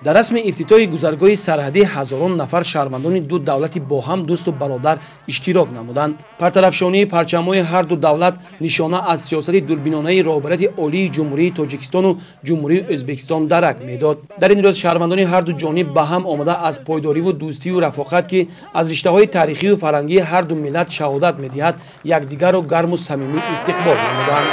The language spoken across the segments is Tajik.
Дар расми ифтитоҳи гузаргоҳи сарҳадӣ ҳазорон нафар шаҳрвандони ду давлати бо ҳам дӯсту бародар иштирок намуданд. Партарафшонии парчамҳои ҳар ду давлат нишона аз сиёсати дурбинонаи роҳбарияти олии Ҷумҳурии Тоҷикистону Ҷумҳурии Ӯзбекистон дарак медод. Дар ин рӯз шаҳрвандони ҳар ду ҷониб ба ҳам омада аз пойдориву дӯстию рафоқат, ки аз риштаҳои таърихию фарҳангии ҳар ду миллат шаҳодат медиҳад, якдигарро гарму самимӣ истиқбол намуданд.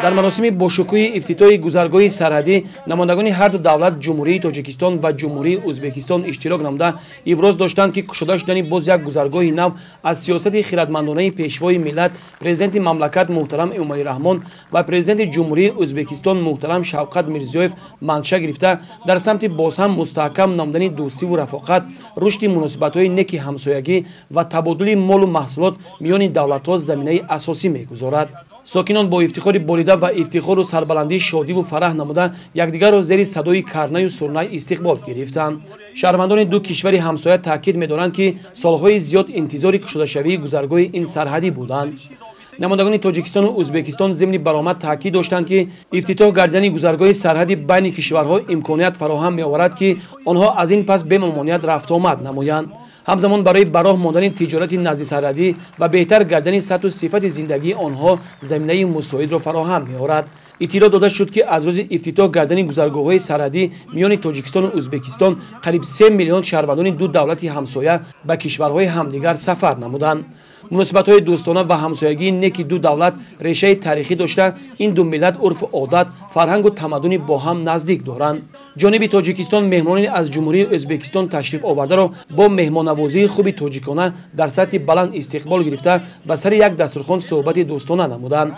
Дар маросими бошукӯҳи ифтитоҳи гузаргоҳи сарҳадӣ намояндагони ҳар ду давлат, Ҷумҳурии Тоҷикистон ва Ҷумҳурии Ӯзбекистон, иштирок намуда иброз доштанд, ки кушода шудани боз як гузаргоҳи нав аз сиёсати хиратмандонаи Пешвои миллат, Президенти мамлакат муҳтарам Эмомалӣ Раҳмон ва Президенти Ҷумҳурии Ӯзбекистон муҳтарам Шавқат Мирзиёев манша гирифта, дар самти боз ҳам мустаҳкам намудани дӯстиву рафоқат, рушди муносибатҳои неки ҳамсоягӣ ва табодули молу маҳсулот миёни давлатҳо заминаи асосӣ мегузорад. Сокинон бо ифтихори болида ва ифтихору сарбаландии шодиву фараҳ намуда якдигарро зери садои карнаю сурнай истиқбол гирифтанд. Шаҳрвандони ду кишвари ҳамсоя таъкид медоранд, ки солҳои зиёд интизори кушодашавии гузаргоҳи ин сарҳадӣ буданд. Намояндагони Тоҷикистону Ӯзбекистон зимни баромад таъкид доштанд, ки ифтитоҳ гардидани гузаргоҳи сарҳади байни кишварҳо имконият фароҳам меоварад, ки онҳо аз ин пас бемамоният рафтуомад намоянд. Ҳамзамон барои ба роҳ мондани тиҷорати наздисарҳадӣ ва беҳтар гардидани сатҳу сифати зиндагии онҳо заминаи мусоидро фароҳам меорад. Иттилоъ дода шуд, ки аз рӯзи ифтитоҳ гардидани гузаргоҳҳои сарҳадӣ миёни Тоҷикистону Ӯзбекистон қариб 3 миллион шаҳрвандони ду давлати ҳамсоя ба кишварҳои ҳамдигар сафар намуданд. Муносибатҳои дӯстона ва ҳамсоягии неки ду давлат решаи таърихӣ дошта, ин ду миллат урфу одат, фарҳангу тамаддуни бо ҳам наздик доранд. Ҷониби Тоҷикистон меҳмонони аз Ҷумҳурии Ӯзбекистон ташриф овардаро бо меҳмоннавозии хуби тоҷикона дар сатҳи баланд истиқбол гирифта ва сари як дастурхон суҳбати дӯстона намуданд.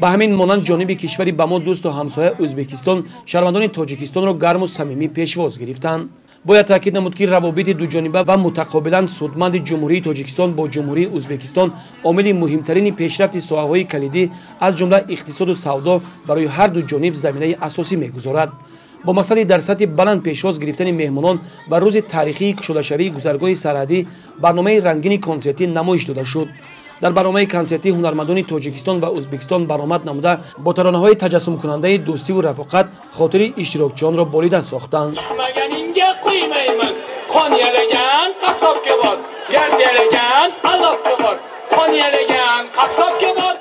Ба ҳамин монанд ҷониби кишвари ба мо дӯсту ҳамсоя Ӯзбекистон шаҳрвандони Тоҷикистонро гарму самимӣ пешвоз гирифтанд. Бояд таъкид намуд, ки равобити дуҷониба ва мутақобилан судманди Ҷумҳурии Тоҷикистон бо Ҷумҳурии Ӯзбекистон омили муҳимтарини пешрафти соҳаҳои калидӣ, аз ҷумла иқтисоду савдо, барои ҳар ду ҷониб заминаи асосӣ мегузорад. Бо мақсади дар сатҳи баланд пешвоз гирифтани меҳмонон ва рӯзи таърихии кушодашавии гузаргоҳи сарҳадӣ барномаи рангини консертӣ намоиш дода шуд. Дар барномаи консертӣ ҳунармандони Тоҷикистон ва Ӯзбекистон баромад намуда, бо таронаҳои таҷассумкунандаи дӯстиву рафоқат хотири иштирокчиёнро болида сохтанд. Qon yalagan qassobga bor, gard yalagan allofga bor. Qon yalagan qassobga bor.